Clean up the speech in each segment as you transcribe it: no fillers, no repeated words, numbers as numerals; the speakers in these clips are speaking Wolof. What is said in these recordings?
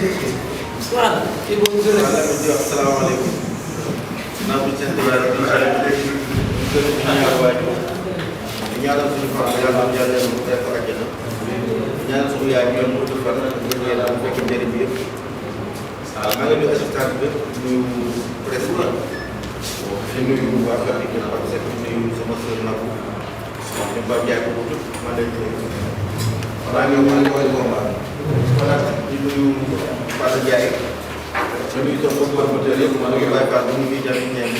waaw kii boobu gën a. asalaamaaleykum. naa ko sant yàlla di ñaanal waajur di ñaanal suñu fan yàlla yàlla mu teg ko àjjana ñaanal suñu yaay ñoom mu def fan yàlla mu fekk njëriñ bi yëpp. waaw maa ngi nuyu assistant bi nuyu presse bi di nuyu waa kër gi ak di nuyu sama sœur Nabou di Ba Ndiaye ko tudd maa ngi lay nuyu. maa ngi woowee combat di nuyu Fada Ndiaye di nuyu sama promoteur yëpp maa ngi bàyyi Fada mu ngi jàpp ñeent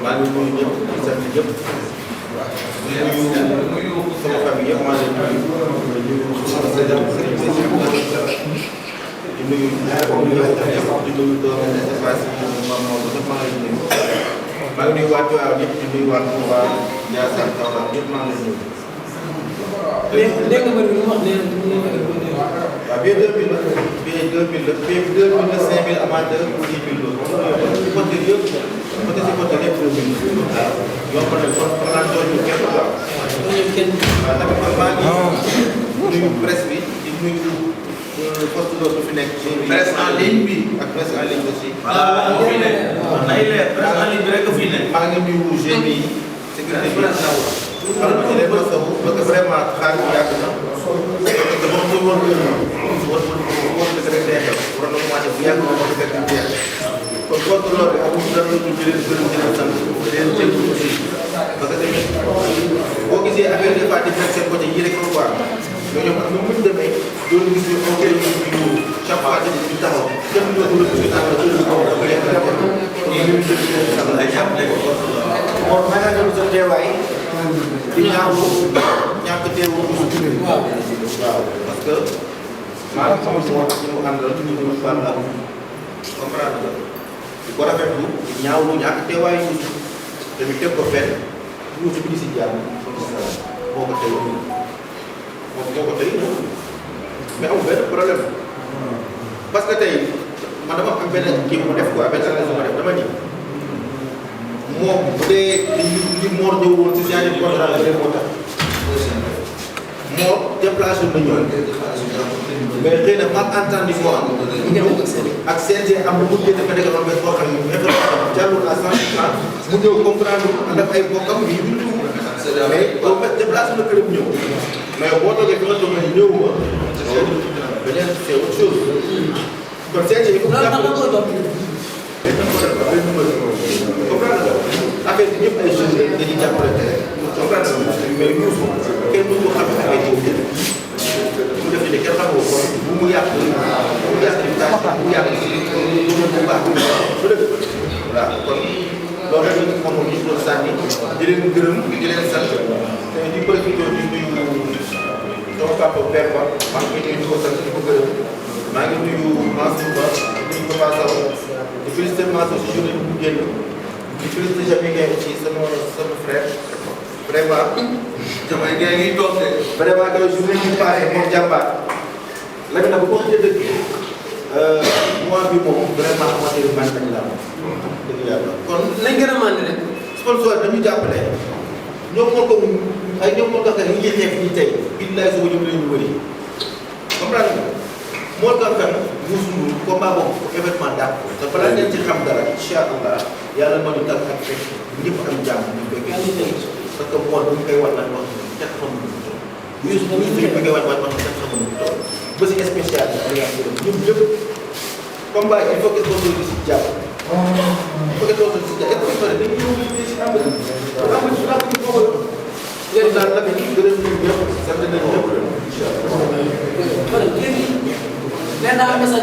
maa ngi nuyu ñëpp di sant ñëpp di nuyu sama famille yëpp maa ngi leen di nuyu sama sëriñ di nuyu di nuyu doomu espace yi maam Maodo ñëpp maa ngi leen di nuyu maa ngi nuyu waa Tivaouane ñëpp di nuyu waa Touba Ndiassane Kaolack ñëpp maa ngi leen di nuyu. dégg nga bëri lu mu wax ne waaw bii 2000 la bii 2000 la bii 2000 la 5000 amateur 10 000 la ci côté yëpp côté si côté yëpp 2000 waaw yomb na kon kon naan doon ñu kenn quoi. waaw tamit man maa ngi nuyu presse bi di nuyu poste bi fi nekk. presse en ligne bi ak presse en ligne aussi. voilà moo fi nekk. nay leer presse en ligne bi rek fi nekk. maa ngi nuyu GMI sécurité bi. xam nga ci les masawu parce que vraiment xaar bi yàgg na te moom mooy woon woon dëgg rek day xew waroon na commencé bu yàgg na ko fekk ñu jeex kon contrôleur bi amul dara lu ñu leen gërëm di leen sant di leen jégalu aussi parce que tamit boo gisee affaire des fois di fekk seen côté yii rek quoi mais ñoom ak nu mu demee doon gis ñu ok ñu ñu chaque fois dañuy ñu taxaw kenn ñu ko lu ñu taxaw la ñu ko dafa leen la ko ñu ñu dëgg leen sax la jàppale ko moom ma nga ñu sa teewaay di ñaawu ñàkk teewu waaw parce que maanaam xamal si wax ñu mu àndal ñu ñu fan la comprendre nga di ko rafetlu ñaawlu ñàkk teewaay ñu tamit teg ko fenn ñu ci bi si jàmm moo ko tey moom moo ko tey mais amul benn problème parce que tey man dama am benn kii bu ma def quoi benn analyse bu ma def dama ni moom bu dee li Mor ñëw woon si signature contrat la moo tax Mor déplacé na ñëw mais xëy na mal entendu moo am ñëw ak CNG am na mu génn fa nekk noonu mais boo xam ne information jàllul à 100% mu ñëw comprendre ànd ak ay bokkam yi ñu tudd mais au fait déplacé na këram ñëw mais boo toogee fi nga toog ne ñëw ma beneen c'est autre chose kon CNG il faut comprendre nga affaire bi ñëpp ay jeunes dañuy jàppale rek comprendre nga mais ñuus ko kenn mënu ko xam affaire yi mu def ni kenn xamoo ko bu mu yàq bu mu yàq bu mu yàq bu baax bu dëgg voilà kon loolu rek lañu xamoon ñu doon sànni di leen gërëm di leen sant te di profité di nuyu sama papa Père Ba maa ngi nuyu di ko sant di ko gërëm maa ngi nuyu Mansour Ba di nuyu Papa Sow di félicité Mansour si journée bu génn di félicité Jamie Gueye aussi sama frère vraiment. Jamie Gueye ngi toog de. vraiment que journée bi passé moom jàmbaar la nga bu ko waxee dëgg mois bi moom vraiment amateur bi man tamit laa dëgg yàlla kon nañ gën a mànd rek. sponsor dañu jàppale ñoom moo ko ay ñoom moo tax ñi xeex ñi tey billaay suba ñoom lañu wëri comprendre nga moo tax kan musul combat boobu événement dàq te balaa ngeen ci xam dara incha allah yàlla moo ñu dal ak fekk ñëpp am jàmm ñu fekkee parce que moom bu ñu koy wax naan wax kenn xamul lu mu toll bu ñu koy wax kenn xamul lu mu toll ba si spécial bi ak ñoom ñëpp combat il faut que sponsor yi si jàpp il faut que sponsor yi si jàpp et puis dañuy ñëw ñu si am yéen daal la ñu gërëm ñu ñëpp sant nañu ñëpp incha allah lenn message